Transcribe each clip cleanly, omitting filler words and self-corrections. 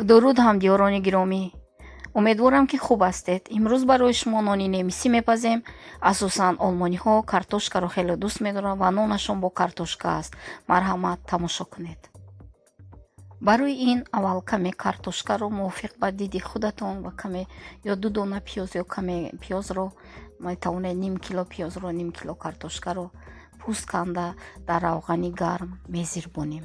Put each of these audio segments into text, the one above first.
Дуруд, ҳамдиёрони гиромӣ! Умедворам, ки хуб ҳастед. Имрӯз барои шумо нони немисӣ мепазем. Асосан олмониҳо картошкаро хеле дӯст медоранд ва нонашон бо картошка аст. Марҳамат, тамошо кунед. Барои ин аввал каме картошкаро мувофиқ ба диди худатон ва каме ё ду дона пиёз ё каме пиёзро метавонед, ним кило пиёзро, ним кило картошкаро пӯст канда дар равғани гарм мезирбонем.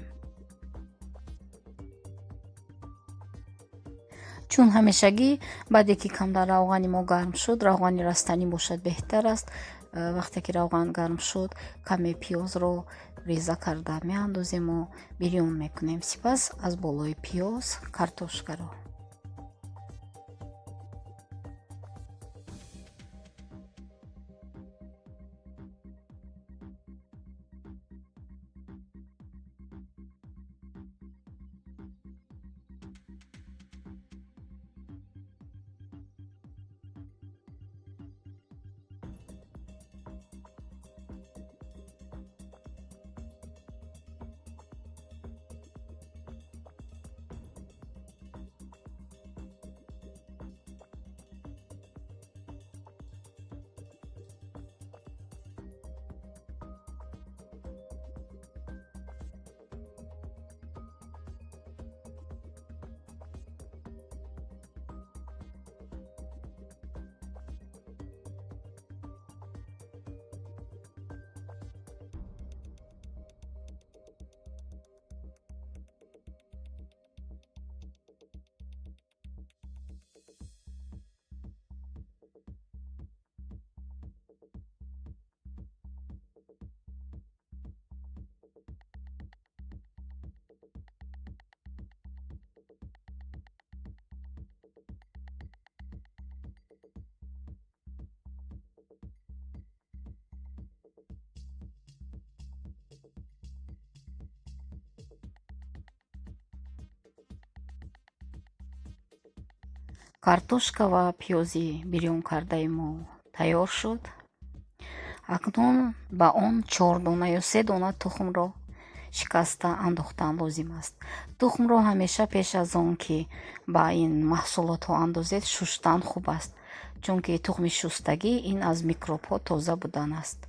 Чун ҳамешагӣ, баъде ки камтар равғани мо гарм шуд, равғани растанӣ бошад беҳтар аст. Вақте ки равған гарм шуд, каме пиёзро реза карда меандозему бирён мекунем. Сипас аз болои пиёз картошкаро. Картошка ва пиёзи бирён кардаи мо тайёр шуд. Акнун ба он чор дона ё се дона тухмро шикаста андохтан лозим аст. Тухмро ҳамеша пеш аз он ки ба ин маҳсулотҳо андозед, шуштан хуб аст, чунки тухми шустагӣ ин аз микробҳо тоза будан аст.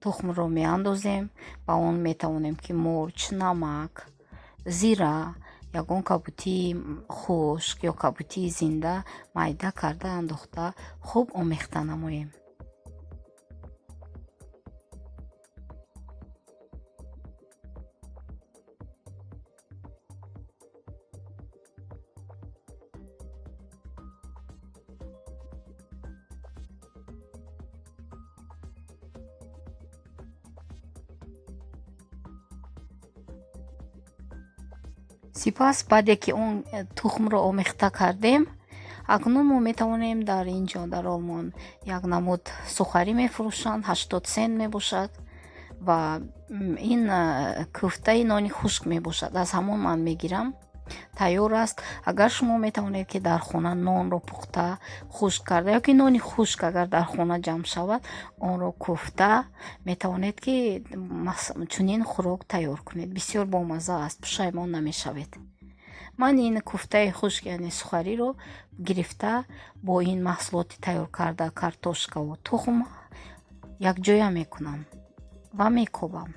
Тухмро меандозем, ба он метавонем ки мурч, намак, зира, ягон кабутии хушк ё кабутии зинда майда карда андохта, хуб омехта намоем. Сипас, баъде ки он тухмро омехта кардем, акнун мо метавонем, дар ин ҷо, дар Олмон, як намуд сухарӣ мефурӯшанд, 80 цент мебошад ва ин кӯфтаи нони хушк мебошад. Аз ҳамон ман мегирам, тайёр аст. Агар шумо метавонед, ки дар хона нонро пухта хушк карда ё ки нони хушк агар дар хона ҷамъ шавад, онро кӯфта метавонед, ки чунин хӯрок тайёр кунед. Бисёр бомазза аст, пушаймон намешавед. Ман ин кӯфтаи хушк, яъне сухариро гирифта, бо ин маҳсулоти тайёр карда, картошкаву тухм, якҷоя мекунам ва мекобам.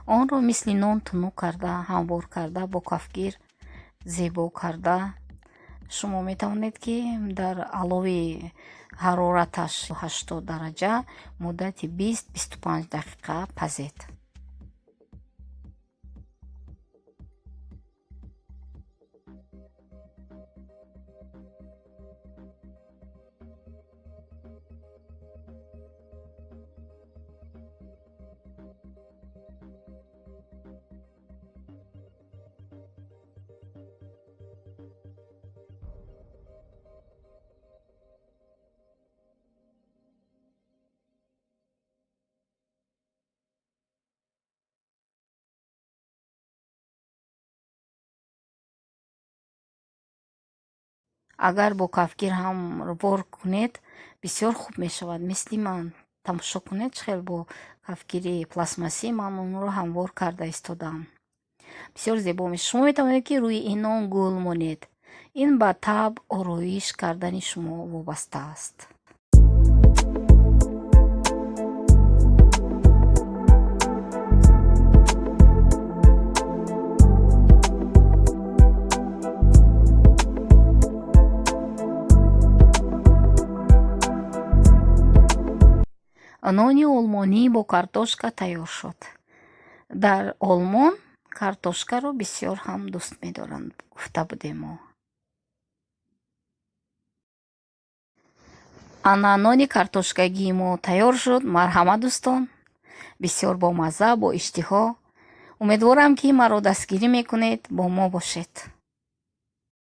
Онро мисли нон тунук карда, ҳамвор карда, бо кафгир зебо карда шумо метавонед, ки дар алови ҳарораташ 80 дараҷа муддати 20-25 дақиқа пазед. Агар бо кафгир ҳамвор кунед, бисёр хуб мешавад. Мисли ман тамошо кунед, чӣ хел бо кафгири пластмассӣ ман онро ҳамвор карда истодам. Бисёр зебо мешавад. Шумо метавонед, ки рӯи ин нон гул монед. Ин ба табъ ороиш кардани шумо вобаста аст. Нони олмонӣ бо картошка тайёр шуд. Дар Олмон картошкаро бисёр ҳам дӯст медоранд, гуфта будем мо. Ана нони картошкагии мо тайёр шуд. Марҳамат, дӯстон, бисёр бомазза, бо иштиҳо. Умедворам, ки маро дастгирӣ мекунед, бо мо бошед.